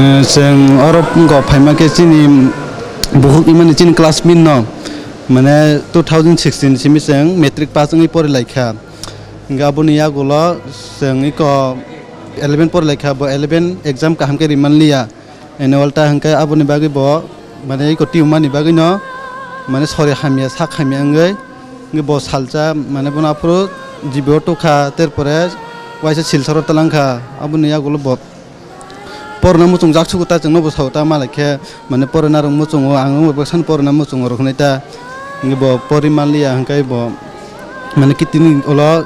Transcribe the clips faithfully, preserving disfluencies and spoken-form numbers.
Eh, chwng oro wngkha phaima khe chini bukhuk imani chini classmate no, mane two thousand sixteen simi chwng matric pass wngwi pori laikha. Hingke aboni yagulo chwng iko eleven pori laikha, bo eleven exam kaham khe riman liya. Annual ta hingke aboni bagwi bo, mane, iko tiyungmani bagwino, mane, sori hamya, sak hamya wngwi, wngwi bo salsa, mane, bono aphuru G B o tukha, terpore waisa Silcharo twlangkha, aboni yagulo bo porna muchungjak sugo ta, chwngno bo sao ta, malai khe, mane, porna rok muchungo, ang wngbo baksan porna muchungo rok hinui ta, wngwi bo pori manliya, hingke bo, mane, kitini ulo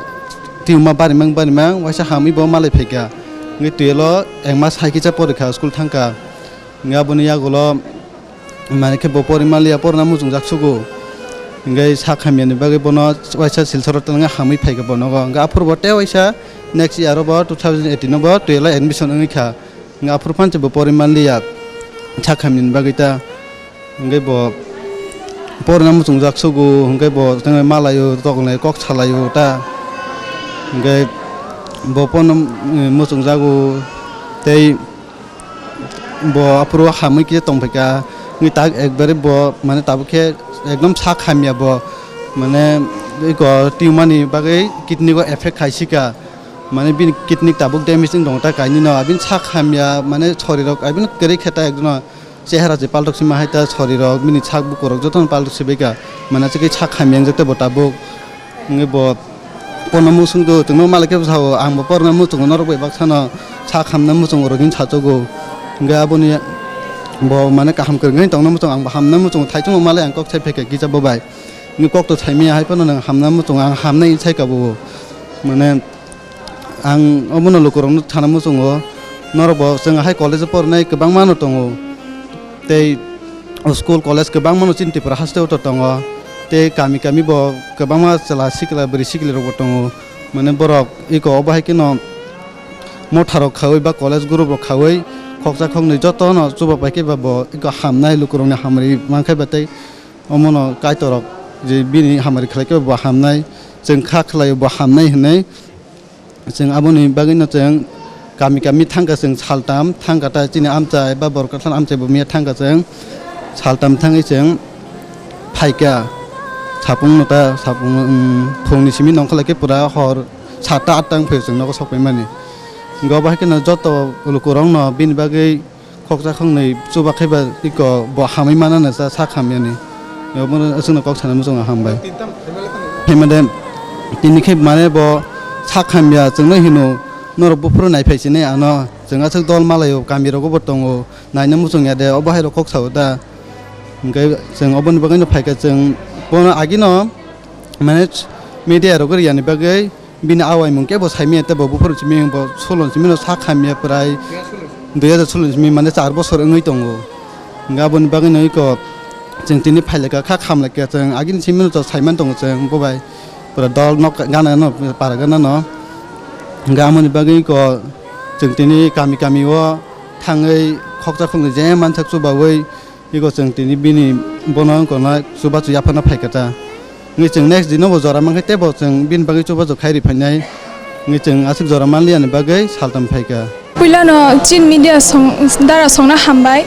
tiyungma barimang barimang waisa hamwi bo malai phaikha, wngwi twilo ek mas hai kisa porikha, school thangkha. Hingke aboni yagulo, mane khe bo pori manliya, porna muchungjak sugo. Hingke sak hamyani bagwi bono waisa Silcharo twlangwi hamwi phaikha bo nogo. Hingke aphuru bo tei waisa next year o bo two thousand eighteen o bo twelve o admission wngwi kha. Hingke aphuru phan se bo pori manliya sak hamyani bagwi ta. Hingke bo porna muchungjak sugo, hingke bo tei malaio, toknai kok salaio ta. Hingke bo porna muchungjago tei Bo aphuru hamwi khe tongphaikha, wngwi tak ekbari bo, mane, tabuk khe ekdom sak hamya bo, mane, iko tiyungmani bagwi kidney o effect khaisika, mane, bini kidney tabuk damage wng tongo ta kainwino, abini sak hamya, mane, sorirok abini kwrwi khe ta ekdom chehara se paltok sima hai ta sorirok, bini sak bukurok jotono paltok sibaika, mane, chikhe sak hamya wngjak tei bo tabuk. Hingke bo porna muchung do, chwngno malai khe bwsao, ang bo porna muchungo norok bai baksano sak hamna muchungo rwgwini sachugo. Hingke aboni bo mane kaham kwrwngwi tongna muchungo, ang bo hamna muchungo, thaichungma malai ang kok sai phaikha kisa bo bai. Hingke kok to saimaya hai phano nwng hamna muchungo, ang hamnai sai ka bo. Mane ang obono lukurokno sana muchungo, norok bo chwng hai college o pornai kwbangma no tongo. Tei school, college kwbangmano chini Tripura haste o to tongo. Tei kami kami bo kwbangma chwla sikla, bwrwi sikli rok bo tongo. Mane borok iko obo hai kheno motha rok khaui ba college group rok khaui khoksa khoknwi jotono chuba pai khe ba bo iko hamnai lukurokni hamari mankhe ba tei omono Kaitorok je bini hamari khlai khe bo hamnai, chwng kha khlaio bo hamnai hinwi. Chwng aboni bagwino chwng kami kami thangkha, chwng saltam thangkha ta chini amchai ba Borkathal amchai bo miya thangkha, chwng saltam thangwi chwng phaikha. Sapung no ta sapung, um, phungni simi nongkha lai khe pura hor satta atta wng phai chwng nogo sok paimani. Hingke obo hai kheno joto lukurokno bini bagwi khoksa khoknwi chuba khe ba iko bo hamwi manana cha sak hamyani. Obono aswkno kok sana muchungo hambai. Himade tini khe mane bo sak hamya chwngno hino norok buphuru naiphai sini ano chwng aswk dol malaio kami rogo bo tongo naina muchungya de obo hai rok kok sao da. Hingke chwng oboni bagwino phaikha chwng bono agino mane media rogo riyani bagwi Bini awaimung kebo saimanya tei bo buphuru simi bo solon simi no sak hamya prai dui hajar solon simi mane char bosor wngwi tongo. Hingke aboni bagwi no iko chwng tini phailaka kha khamlaika chwng agini simi no to saiman tongo chwng bo bai pura dol nok gana no para gana no. Hingke amoni bagwi iko chwng tini kami kami o thangwi khoksa khoknwi je mansak chubaui Iko chwng tini bini bono wngkha na chubachu yaphana phaikha ta. Wngwi chwng next dino bo jora mankhe tei bo chwng bini bagwi chubachu khairi phainai. Wngwi chwng aswk jora manliya ni bagwi saltam phaikha. Puilano chin media song, dara songna hambai,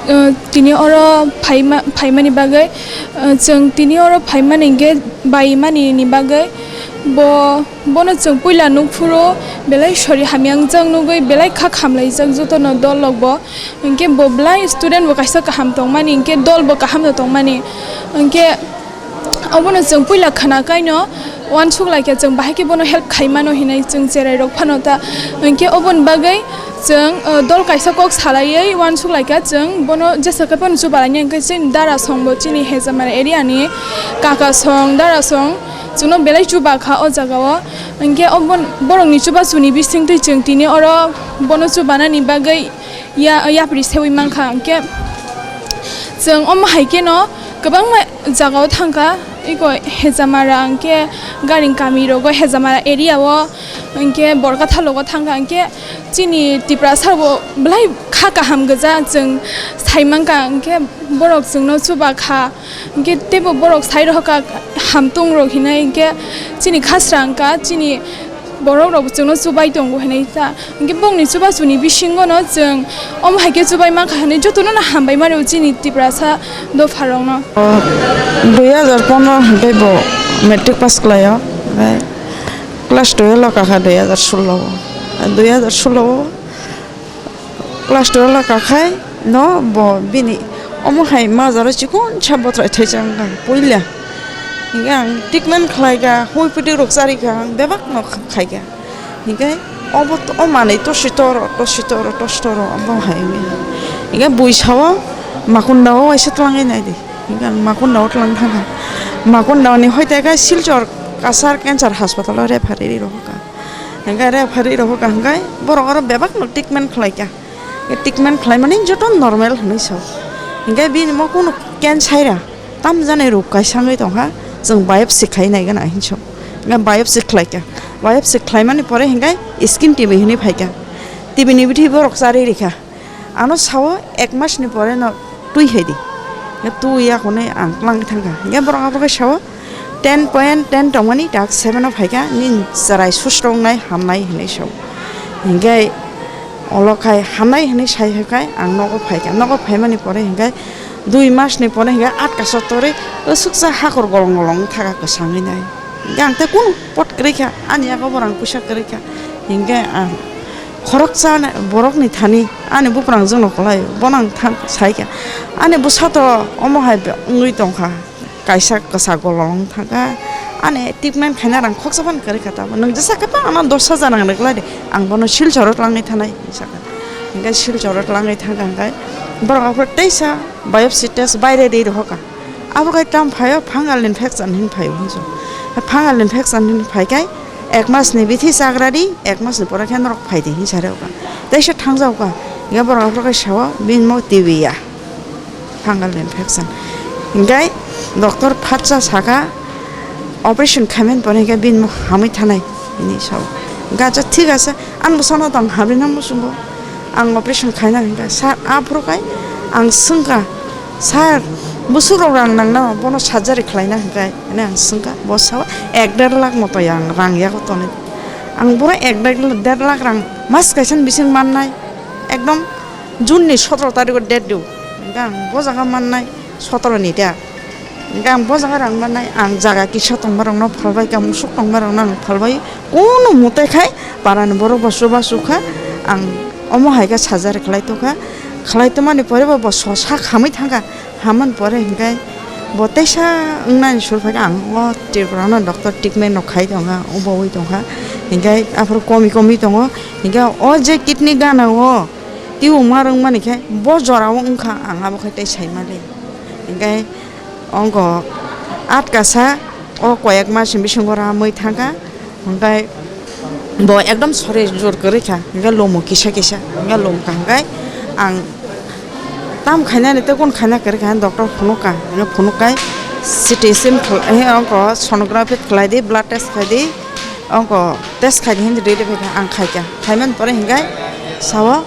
uh, tini oro phaima-, phaimani bagwi, uh, chwng tini oro phaimani hwnkhe baimani ni bagwi bo, bono chwng puila nukphuru belai sori hamya wngjak nugwi belai kha khamlaijak jotono dol rok bo. Hinkhe bo belai student bo kaisa kaham tongmani, hinkhe dol bo kaham no tongmani. Hinkhe obono chwng puila khna kaino uansuk laikha chwng bahai khe bono help khaimano hinwi chwng cherai rok phano ta. Hinkhe oboni bagwi chwng, uh, dol kaisa kok salaiwi uansuk laikha chwng bono jesa khe phano chubalai nai hinkhe chini dara song bo chini Hejamara area ni kaka song dara song chwngno belai chubakha o jaga o. Hinkhe obon-, borokni chubachuni bisingtwi chwng tini oro bono chubanani bagwi ya-, yapri sewi mankha. Hinkhe chwng omo hai kheno kwbangma jagao thangkha, eko Hejamara hinkhe Garing kami rogo Hejamara area o hinkhe Borkathalogo thangkha, hinkhe chini Tiprasa bo belai kha kaham gwja chwng saimankha, hinkhe borok chwngno chubakha. Hinkhe teibo borok sai rohorkha hamtung rok hinwi, hinkhe chini khasra wngkha, chini Borok rok chwngno chubai tongo hinwi ta. Hinkhe bongni chubachuni bisingo no chwng omo hai khe chubai mankha hinwi jotono no hambai mano chini Tiprasa dopha rokno. Dui hajar pondro hinkhe bo matric pass khlaio. Omohai class twelve o kakha dui hajar solo o. Dui hajar solo o class twelve o kakhai no bo bini omo hai majaro chikon sa bothrai thaisa wngkha puila. Hinkhe ang treatment khlaikha, hui piti rok charikha, ang bebak no khaikha. Hinkhe obo o manwi tosi toro, tosi toro, tosi toro obo hai wngwi. Hinkhe bui sao Makunda o waisa twlangwi naidi. Hinkhe ang Makunda o twlang thangkha. Makunda ni hoite khe Silchar Kasar Cancer Hospital o refer rwi rwkha. Hinkhe refer rwi rwkha hinkhe borok oro bebak no treatment khlaikha. Treatment khlaimani joto normal hinwi sao. Hinkhe bini mo kunu cancer ya tam jani rok kaisa wngwi tongkha, chwng biopsy khai nai gana hinwi sao. Hinkhe biopsy khlaikha, biopsy khlaimani pore hinkhe skin T B hinwi phaikha, T B ni bithi borok charwi rikha. Ano sao ek mas ni pore no twi hai di. Twi ya hwnwi ang twlang thangkha. Hinkhe borok aphuru khe sao, ten point ten tongmani tak seven o phaikha, nini chwrai susto wngnai, hamnai hinwi sao. Hinkhe olo khai hamnai hinwi sai hai khai ang nogo phaikha, nogo phaimani pore hinkhe dui mas ni pore hinkhe atka sotori aswksa hakor golong golong thaka kwchangwi nai. Hinkhe ang tei kunu pot kwrwi kha, ani yago bo rang puisa kwrwi kha. Hinkhe ang khoroksa borokni thani ani buprang jwngno kwlai, bono ang tha-, sai kha. Ani bwsa to omo hai wngwi tongkha. Kaisa kwsa golong thangkha, ani treatment khaina rang khoksa phano kwrwi kha, tamo nwng jesa khe phano ano dos hajar rang rwkhlai di, ang bono Silcharo twlangwi thanai hinwi sakha. Hinkhe Silcharo twlangwi thangkha hinkhe borok aphuru teisa biopsy test baire rwi rohorkha. Abo khe tamo phaio, fungal infection hinwi phaio hinwi. Fungal infection hinwi phaikhai ek masni bithi chagra di, ek masni pore khe norok phai di hinwi sa rwkha. Teisa thangjakha, hinkhe borok aphuru khe sao bini mo T B ya. Fungal infection. Hinkhe doctor phatsa saka operation khaimani pore hinkhe bini hamwi thanai hinwi sao. Hinkhe acha thik ase, ani bwsano tong hamrina muchungo. Ang operation khaina hinkhe sir aphuru khai ang swngkha, "Sir, bwswk rok rang nangna bono surgery khlaina hinkhe?" Hwnwi ang swngkha, bo sao, "Ek der lakh moto yang rang yago tonwi." Ang boro ek der lakh rang mas kaisani bising mannai, ekdom June ni sotoro tarikh o date do. Hinkhe ang bo jaga mannai sotoro ni ta. Hinkhe ang bo jaga rang mannai, ang jaga kisa tongma rokno phalbai kha, musuk tongma rokno ang phalbai. Kunu mutai khai para ni borok bo chuba chukha, ang omo hai khe surgery khlai tongkha. Khlai tongmani pore bo, bo so sak hamwi thangkha. Hamani pore hinkhe bo teisa wngnani sur phaikha, ang o Tripura no doctor treatment no khai tongkha, o bo wi tongkha. Hinkhe aphuru komi komi tongo. Hinkhe o je kidney gana o tubuma rwngmani khe bo jora o wngkha, ang abo khe tei sai mali. Hinkhe ongo atkasa o koyek mas ni bisingo ramwi thangkha. Hinkhe bo ekdom sori jor kwrwi kha, hinkhe lomo kisa kisa, hinkhe lom kha hinkhe ang tam khainani tei kunu khaina kwrwi kha, doctor phunuk kha, hinkhe phunuk kai C T scan khlai, hinkhe ongo sonography khlai di, blood test khai di, ongo test khai di hinwi rwi rwi kha, ang khai kha, khaimani pore hinkhe sao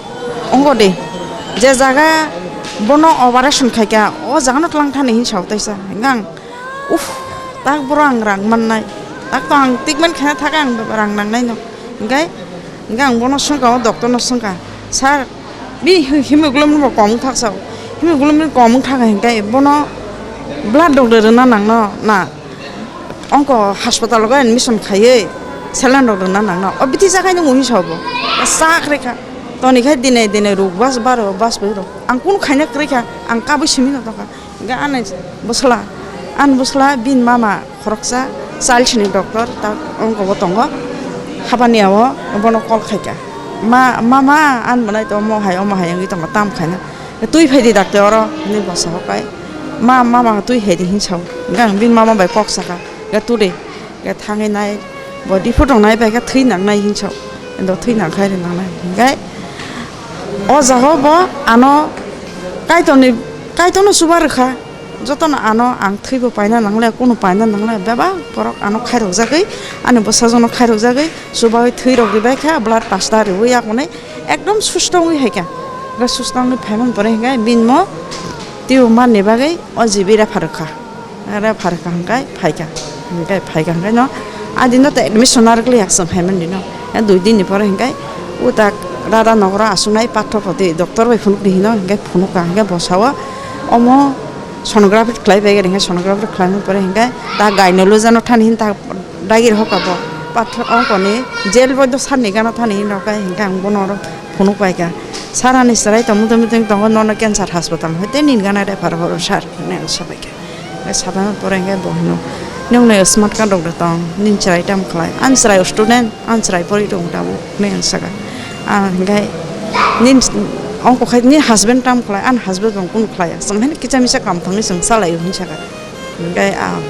ongo de je jaga bono operation khai kha, o jaga no twlang thani hinwi sao teisa, hinkhe ang Uff, tak boro ang rang mannai. Tak to ang treatment khaina thaka ang rang nangnai no. Hinkhe, hinkhe ang bono swngkha, o doctor no swngkha, "Sir, bini he-, hemoglobin bo kom wngthak sao. Hemoglobin kom wngthak hinkhe bono blood rok de rwna nangno na. Ongo hospital o admission khaiwi saline rok rwna nangno." O bithi jakhai nw hinwi sao bo. Sak rikha. Toni khai dinai dinai ruk bas baro bas bai rok. Ang kunu khaina kwrwi kha. Ang kabui simi no tongkha. Hinkhe ani bwsla, ani bwsla bini mama khoroksa child ni doctor, ta ongo bo tongo, Habaniya o bono call khaikha, "Ma, mama, ani bwnaito omo hai, omo hai wngwi tongo, tam khaina, twi phaidi dakti oro," hinwi bwsa hokai, "Ma, mama, twi phaidi," hinwi sao. Hinkhe ang bini mama bai kok sakha, "Ga twi de." Khe thangwi nai, bo diphu tongnai bai khe thwi nangnai hinwi sao. Endo thwi nangkhai ri nangnai. Hinkhe o jaga bo ano Kaitorni, Kaitorno chuba rwkha. Jotono ano ang thwibo paina nangle, kunu paina nangle, bebak borok ano khairokjagwi, ani bwsajwkno khairokjagwi, chubawi thwi rok ribai kha, blood pasta riwi yakuni ekdom susto wngwi hai kha. Hwnkhe susto wngwi phaimani pore hinkhe bini mo tubuma ni bagwi o G B refer rwkha. Aro pharkha hwnkhe phaikha, hwnkhe phaikha hwnkhe no Adino ta admission narwkliya chwng hai mandino. Dui din ni pore hinkai uta Radha Nogoro aswknai patho poti doctor bai phunukdi hino hinkai phunuka hinkai bosao omo sonography khlai bai hinkai sonography khlaimani pore hinkai ta gynecology no thani hin ta dagir hoka bo patho ongkoni jail boido sanni gana thani hin rokai hinkai ang bono oro phunuk bai ka. Sir ani chwrai tong muitu muitu tongo nono cancer hospital hoite nini gana refer horo sir hinwi ang sabai ka. Sabai pore hinkai bo hino nini smart card rok da tong nini chwrai tam khlai ani chwrai student. Ang chwrai pori tong tabuk hinwi ang saka. Ang hinkhai nini ongkho khai nini husband tam khlai, ani husband bo kunu khlai ya. Chwng haino kisa misa kam thangwi chwng chalaio hinwi saka. Hinkhai ang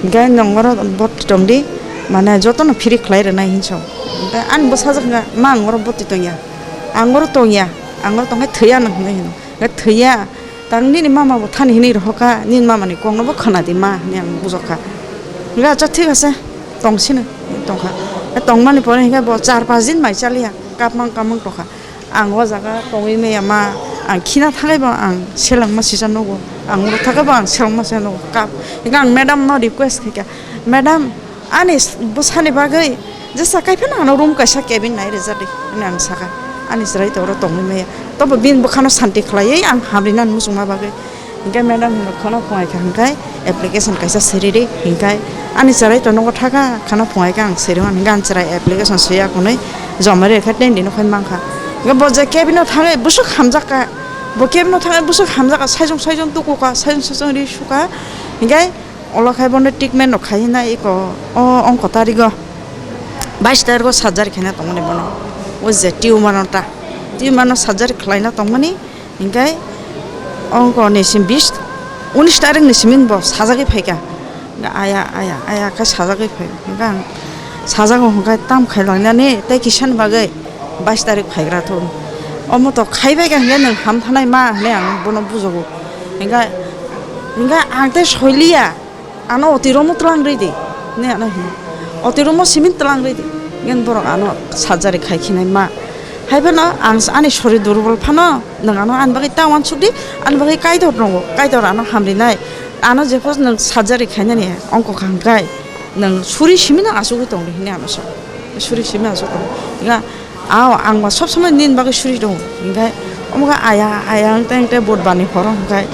hinkhai nwng oro boti tongdi, mane jotono free khlai rwnai hinwi sa. Hinkhai ani bwsajwk hinkhai ma ang oro boti tongya. Ang oro tongya, ang oro tongkhe thwiya nang hinwi hino. Ga thwiya, tang nini mama bo thani hinwi rohorkha, nini mama ni kok no bo khwnadi ma hinwi ang bujokha. Ga acha thik ase, tong sino, tongkha. Ga tongmani pore hinkhai bo char panch din mai chaliya, kapmang kapmang tongkha. Ang o jaga tongwi maya ma, ang khina thangwi bo ang selengma sisa nugo. Ang oro thangwi bo ang selengma sisa nugo. Kap, hinkhai ang madam no request khaikha, "Madam, ani s-, bwsani bagwi jesa kaiphano ano room kaisa cabin nai rwjadi," hinwi ang sakha. Ani chwrai to oro tongwi maya. Tobo bini bwkhano santi khlaiwi ang hamrinani muchungma bagwi. Hinkhe madam hino khwna phungai kha hinkhai application kaisa siridi hinkhai ani chwrai to nogo thaka khwna phungai kha ang siri mani hinkhai ani chwrai application swiya hwnwi joma rwkha tei dino phai mankha. Hinkhe bo je cabin o thangwi bwswk hamjakka, bo cabin o thangwi bwswk hamjakka, saichung saichung tukukha, saichung saichung ri sukha. Hinkhe Ulo khai bono treatment rok khai na iko o ongko tarigo bais tarigo surgery khaina tongmani bono. O je tumor no ta, tumor no surgery khlaina tongmani, hinkhai ongko ni sim bis unis tarik ni simi bo sajagwi phaikha. Aya, aya, aya khe sajagwi phai. Hinkhai ang sajago hinkhai tam khailangnani tei kisa ni bagwi bais tarik phaigra thung. Omo to khaibai kha hinkhai nwng hamthanai ma hinwi ang bono bujogo. Hinkhai, hinkhai ang tei soiliya. Ano otiromo tlang ridi, ne ano hino. Otiromo simin tlang ridi, ngen borok ano surgery khai khinai ma. Haiphano ang s-, ani sori durbol phano, nwng ano ani bagwi ta uansukdi, ani bagwi Kaitor tongo, Kaitor ano hamrinai. Ano jepos nwng surgery khainani ongko kha hwnkhe, nwng suri simino asugwi tongdi hinwi ano sa. Suri simi asuk tongo. Nga Aw, ang ba sob somoi nini bagwi suri tongo. Hinkhe omo khe aya, aya wng tei, wng tei Budbar ni horo hinkhe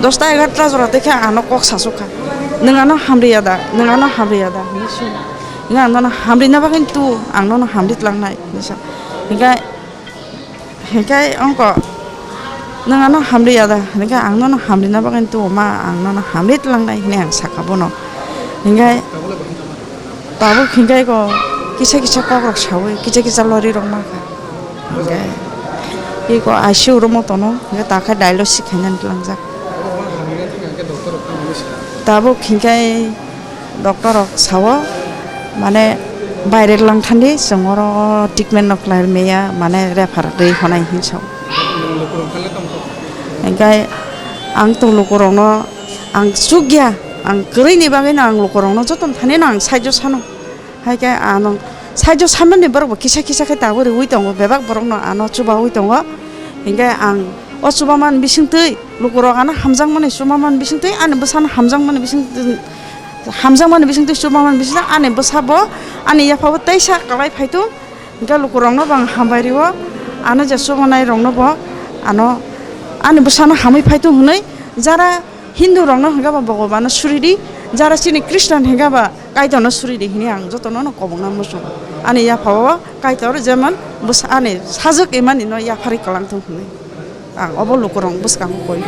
dosta egarota jora tei khe ano kok sasuk kha. Nwng ano hamriya da, nwng ano hamriya da hinwi swi. Hinkhe ang nono hamrina bagwi tu, ang nono hamri tlangnai hinwi sa. Hinkhe, hinkhe ongko nwng ano hamriya da, hinkhe ang nono hamrina bagwi tu ma, ang nono hamri tlangnai hinwi ang sakha bono. Hinkhe Tabuk hinkhe eko kisa kisa kokrok saui kisa kisa lori rok mankha. Hinkhe eko I C U room o tono, hinkhe takhe dialysis khainani tlangjak. Tabuk hinkhe doctor rok sao, mane baire langthandi, chwng oro treatment no khlai maya, mane refer rwi honai hinwi sao. Hinkhe ang to lukurokno ang chukya, ang kwrwini bagwino ang lukurokno jotono thanino ang saijo sano. Hai khe ano saijo sanmani borok bo kisa kisa khe tabuk riui tongo, bebak borokno ano chubaui tongo. Hinkhe ang o chubamani bisingtwi lukurok ano hamjakmani, chubamani bisingtwi ani bwsano hamjakmani bisingtwi, hamjakmani bisingtwi chubamani bisingtwi ani bwsa bo ani yapha bo teisa kwlai phaitung. Hinkhe lukurokno bo ang hambai rio, ano je chubanai rokno bo ano ani bwsano hamwi phaitung hwnwi jara Hindu rokno hinkhe ba Bhagobano suridi, jara chini Christian hinkhe ba Kaitorno suridi hinwi ang jotono no kobokna muchungo. Ani yaphao Kaitor jemon bwsa ani sajwk imani no yapharwi kwlangthung hinwi ang obo lukurok bwskango koi.